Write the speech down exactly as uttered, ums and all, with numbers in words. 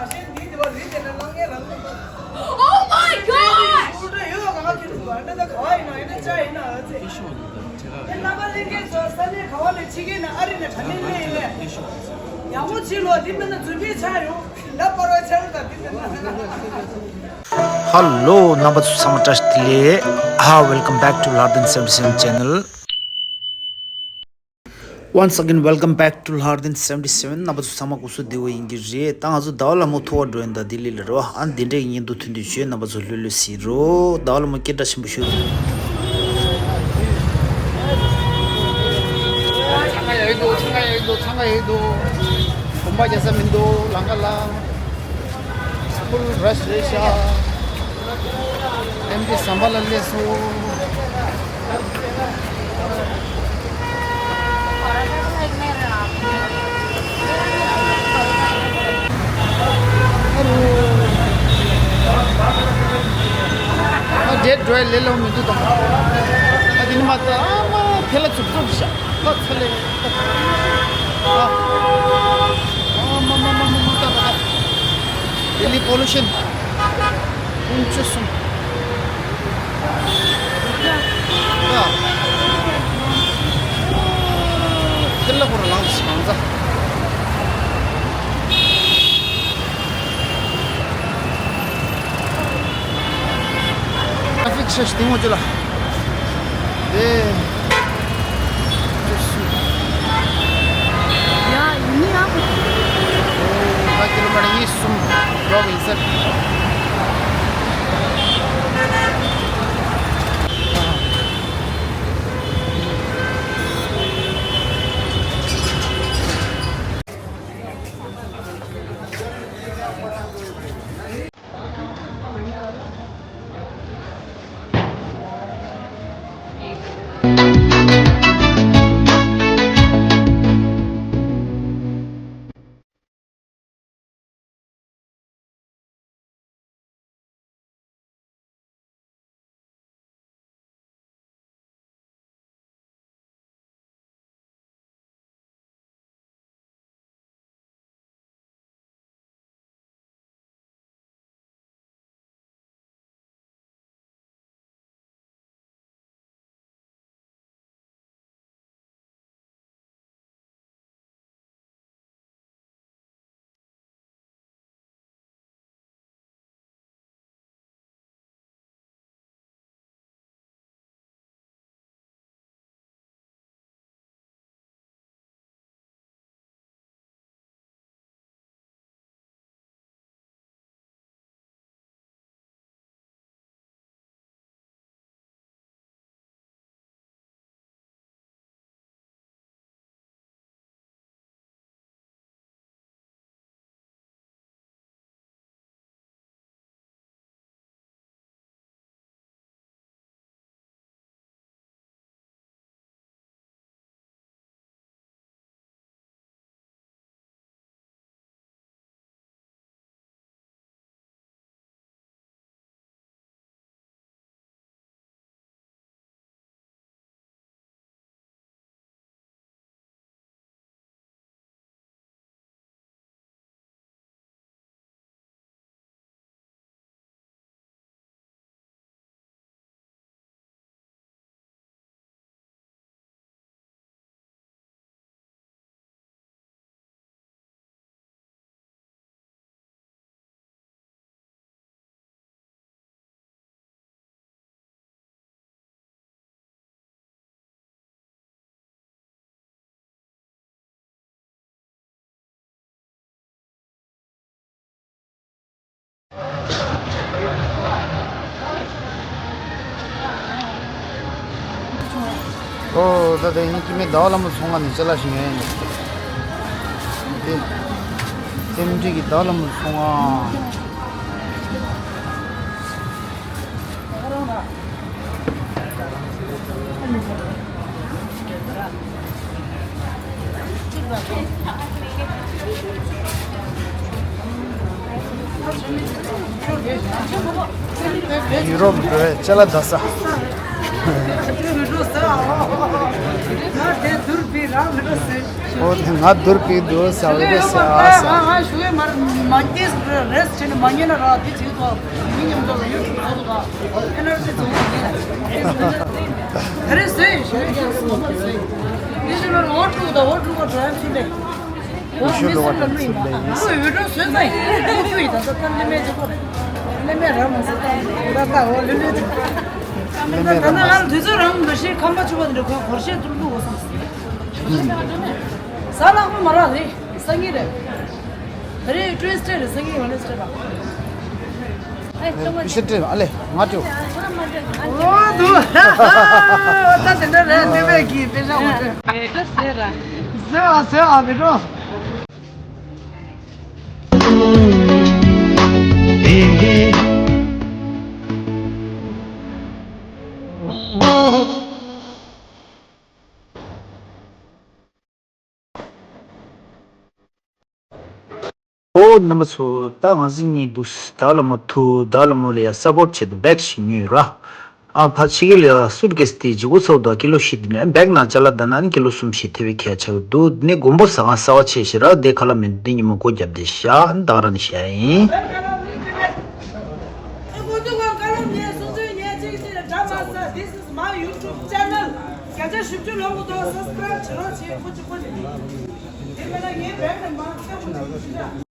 Oh my god! Hello, རྣམ་པ་ཚོ་ཚང་མ་བཀྲ་ཤིས་བདེ་ལེགས། Hi, welcome back to Lardin seventy seven channel. Once again, welcome back to Lardin seventy seven. རྣམ་པ་ཚོ་ཚང་མ་སྐུ་གཟུགས་བདེ་པོ་ཡིན་གྱི་རེད། ད་ང་ཚོ་ཟླ་བ་ལྷ་མོ་ཐུག་པར་འགྲོ་ཡིན། ད་ལྡི་ལི་ལ་རེད་བ། ཨ་འདི་འདྲའི་བརྙན་ཐུང་ཐུང་ཐུང་བྱོས། རྣམ་པ་ཚོ་ལྷོད་ལྷོད་གཟིགས་རོགས། ཟླ་བ་ལྷ་མོ་སྐད་གྲགས་ཆེན་པོ་ཤོད། འཚང་ཁ་ཡག་འདུག་འཚང་ཁ་ཡག་འདུག་འཚང་ཁ་ཡག་འདུག་གོམ་པ་རྒྱག་ས་མི་འདུག་ལམ་ཁ་ལ། Full rush རེད་ཤག་ཨེམ་ཆི་ཟམ་པ་ལ་སླེབས་སོང་། ཨ་རོ། ཨ་འདྲེ་འགྲོ་ཡ་ལས་སླ་པོ་མི་འདུག་ད། ཨ་དེ་ནི་མ་ད་ཨ་མ་ཐལ་ལ་འཚུབ་འཚུབ་ཤག་ཨ་ཚ་ལེ། ཨ་མ་མ་མ་མ་མ་ད་ད་ད། Delhi pollution. དཀོན་མཆོག་གསུམ། ཡ། ཐལ་ལ་ཁོ་རང་ལངས་ཤིག་གང་ཚ། Traffic ཆེ་ཞིག་དེ་མོ་ཅི་ལ། དེ། ཡ་ཡིན་ཡ། ད་ཀི་ལོ་མི་ཊར་གཉིས་གསུམ་འགྲོ་གི་ཡིན་ཟེར། ཨོ་ད་དེ་ཡིན་གྱི་མེད། ཟླ་བ་ལྷ་མོ་ཚོང་ཁང་ནས་ཅ་ལག་ཞིག་ཉོས་ཡིན། དེ་རྟེན་འབྲེལ་གྱི་ཟླ་བ་ལྷ་མོ་ཚོང་ཁང་། ཡུ་རོབ་འགྲོ་བའི་ཅ་ལག་འདྲ་ས། ང་དེ་དུར་བི་རང་མི་འགྲོ་ཟེར། ཨོ་དེ་ང་དུར་བི་འགྲོ་ཟེར་བ་རེད་ཟེར་ཨ་ཟེར། ང་ང་ཞུ་གི་མ་མ་ཉེས་རེས་བྱས་ནས་མ་ཉེས་ན་ར་དེ་བྱེད་དོ། མི་མཉམ་དུ་ཡུ་ཊུབ་བཟོ་དོ། ཨེ་ནར་ཇི་བཟོ་གི་ཡིན། དེ་རེད་ཟེར་ཞུ་གི་ཡིན། དེ་བཞིན་ལ་ཨོ་ཀྲུག་དང་ཨོ་ཀྲུག་ག་འགྲོ་ཡ་ཚུལ་ལས། ཨོ་མི་སུ་ལ་མི་ཡིན་པ། ཨོ་ཡུ་ཊུབ་བཟོས་ཙང་ཡིན། ཨོ་ཀྲུག་ཡིན་ད་ལྟ་ལས་མེད་ཅིག་གོ། ལས་མེད་རང་མ་ཟེར་ད་ད་ད་ཨོ་ལུ་ལུ་ཅིག་ད་ལས་མེད་ད་རང་ན་ང་དུས་ཚོད་རང་མ་ཤེས་ཁམས་པ་ཆུ་བ་འདི་འདྲ་ཁོ་གོར་ཤེས་ཏུ་ལུ་འོ་སོང་། ཟ་ལག་པ་མ་རག་ལེ། སང་ཉིན་རེད། ད་རེས་ཊུ་ཨིས་ཌེ་རེད། སང་ཉིན་ཝེན་ནེས་ཌེ་ར། ཨེ་ཅོ་མ་ཤི་ཏྲེ་ཨ་ལེ་ང་ཏྲོ། ཨོ་དུ། ད་དེ་འདྲ་རེད། དེ་བས་ཀྱི་དཔེ་ཆ་མ་སྤྲད། ཨེ་ད་ཟེར་ར། ཟེར་བ་ཟེར་བ་མི་འགྲོ། ཨོ་རྣམ་པ་ཚོ། ད་ང་ཚོ་གཉིས་འདུག་ད་ལ་མོ་ཐུ་ད་ལ་མོ་ལ་ཡ་སབ་པོར་ཊི་བྱེད་དུ་བེག་ཞིག་ཉོས་ར། ཨ་ཕ་ཕྱི་གི་ལ་ཡ་སུཊ་ཀེ་སི་དེ་ཇི་གུ་ཚོགས་དུ་ཀི་ལོ་བཞི་དེ་ནས་བེག་ནང་ཅ་ལག་ད་ན་ནི་ཀི་ལོ་གསུམ་བཞི་ཐེ་བའི་ཁྱད་ཆགས་འདུག་ནི་དགོན་པོ་ཟ་ཁང་གསར་བ་ཆེ་ཞིག་ར། དེ་ཁ་ལ་མེ་འདི་ཉི་མ་སྒོ་བརྒྱབ་བསྡད་ཤག་ད་ག་རང་ནས་བཤད་ཡིན། This is my YouTube channel. བརྒྱ་ཆ་བཞི་བཅུ་ལོངས་འདུག་སབ་སི་ཀ་རེབ་བྱེད་རོགས་བྱེད། ཁོ་ཅི་ཁོ་ཅི། དེ་མིན་ན་ངའི་བེག་ནས་མར་ཁྱེར་ཁོ་ཅི་ཁོ་ཅི།